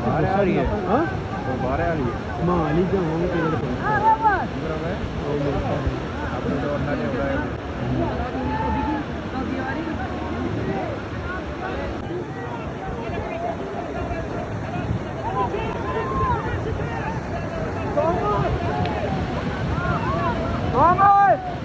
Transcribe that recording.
بارے آ رہی ہے؟ ہاں؟ وہ بارے آ رہی ہے؟ ماں علی جان ہوں کہ اپنے دور نہ دے رہا ہے۔ Vamos!